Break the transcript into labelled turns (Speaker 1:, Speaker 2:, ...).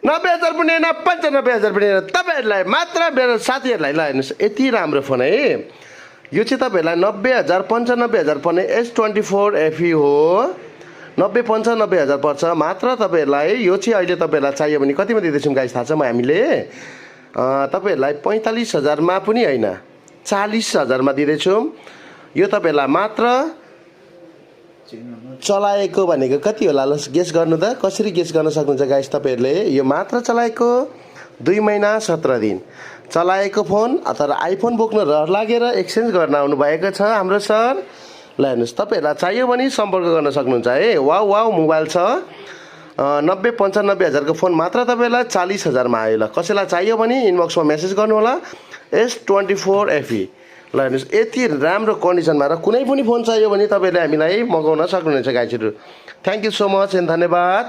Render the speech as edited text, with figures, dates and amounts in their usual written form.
Speaker 1: 90,000 पनि होइन 95,000 पनि होइन तपाईँहरूलाई मात्र मेरो साथीहरूलाई ल हेर्नुहोस् यति राम्रो फोन है यो चाहिँ तपाईँहरूलाई 90,000 95,000 पर्ने S24 FE हो 90-95,000 पर्छ मात्र तपाईँहरूलाई यो चाहिँ अहिले तपाईँहरूलाई चाहियो भने कतिमा दिँदैछौँ गाइस थाहा छ हामीले तपाईँहरूलाई 45,000 मा पनि होइन 40,000 मा दिँदैछौँ यो तपाईँहरूलाई मात्र चलाएको भनेको कति होला ल गेस गर्नु त कसरी गेस गर्न सक्नुहुन्छ गाइस तपाईँहरूले यो मात्र चलाएको 2 महिना 17 दिन चलाएको फोन अथवा आइफोन बोक्न रहर लागेर एक्सचेन्ज गर्न आउनु भएको छ हाम्रो सर ल हेर्नुहोस् तपाईँहरूलाई चाहियो भने सम्पर्क गर्न सक्नुहुन्छ है वाउ वाउ मोबाइल छ 90-95,000 को फोन मात्र तपाईँलाई 40,000 मा आयो ल कसैलाई चाहियो भने इनबक्समा मेसेज गर्नु होला S24 FE ल हेर्नुहोस् यति राम्रो कन्डिसनमा र कुनै पनि फोन चाहियो भने तपाईँले हामीलाई मगाउन सक्नुहुनेछ गाइसहरु thank you so much and धन्यवाद।